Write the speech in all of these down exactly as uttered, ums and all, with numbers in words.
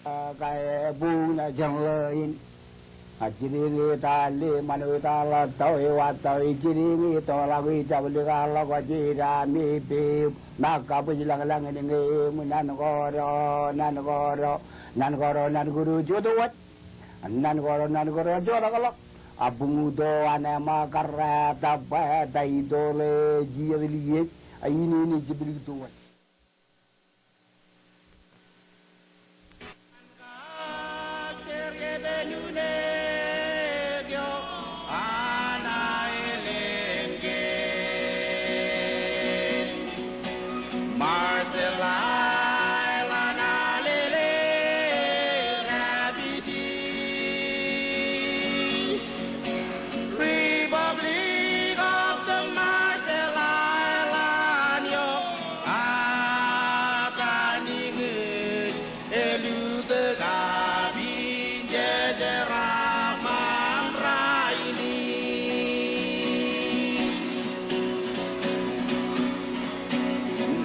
Kae buñ na jeṇ ḷe in. A jidiñe ta le ṃanwe ta ḷe tọwe wa tọwe jidiñe tọḷọk e jablikḷọk jidaṃ e pe. Ṃōk kabwij lañlañ in ñe eṃ nan kōto, nan kōto, nan kōto, nan kōto jota wōt. Nan kōto, nan kōto jotakḷọk. A buñ ito an ema karra taba ta ito ḷe jijet liej. A inene jiblik ito wōt. Republic of the Marshall Islands, eo, a, kaniñe, elutōk kab injeje raṃṃan rainin.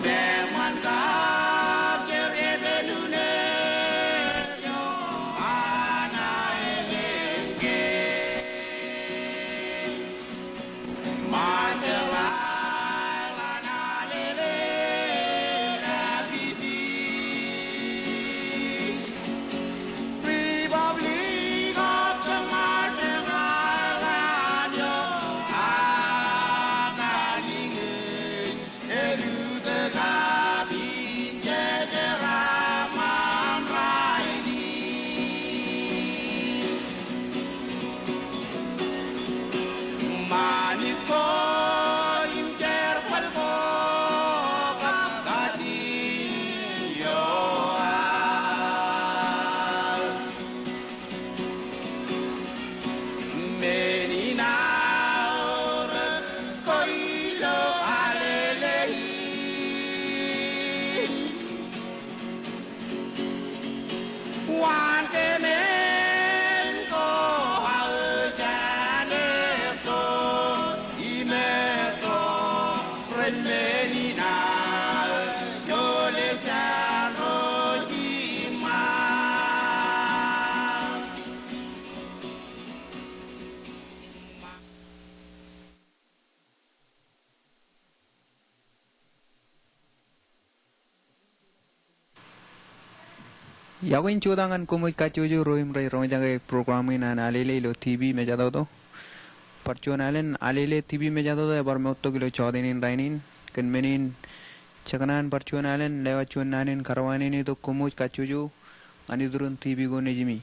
Eṃṃan kab jer epeluṇe eo an aelōñ kein. Marshall Islands, alele, F B C. Republic of the Marshall Islands, eo, a, kaniñe, elutōk kab injeje raṃṃan rainin. Ṃanit ko im jerbal ko kab kasin eo aō. Men in aorōk ko ilo alele in. Waan kōmān ko aōjaan etto im etto ren men in aō jole jān ro jiṃṃa. Iọkwe in jota ñan koṃij kajjojo ro im rej roñjake program in an Alele ilo T V mejatoto. Bar juon alen Alele T V mejatoto ebar moottok ilo jọteen in rainin. Kōn men in jekōṇaan bar juon alen lewōj juon naan in karuwainenetok koṃij kajjojo ñan iturin T V ko nejimi.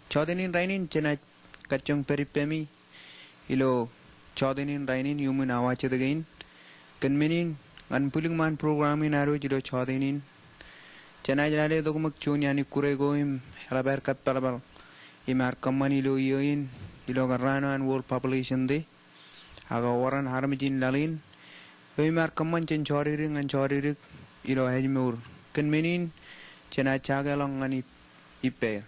Jọteen in rainin jenaaj kajjioñ pād ippemi ilo jọteen in rainin iuṃwin awa jet kein. Kōn men in ñan bwilōñ ṃaan program in ad wōj ilo jọteen in, jenaaj lale tok ṃōk juon iaan ikkure ko im eḷap aer kōppālpāl im ear kōṃṃan ilo iiō in ilo kōrā eo an World Population Day. Ak ewōr an armej in laḷ in eo im ear kōṃṃan jān jọdikdik ñan jọdikdik ilo ājmour. Kōn men in jenaaj jakeḷọk ñan ip-, ippāer.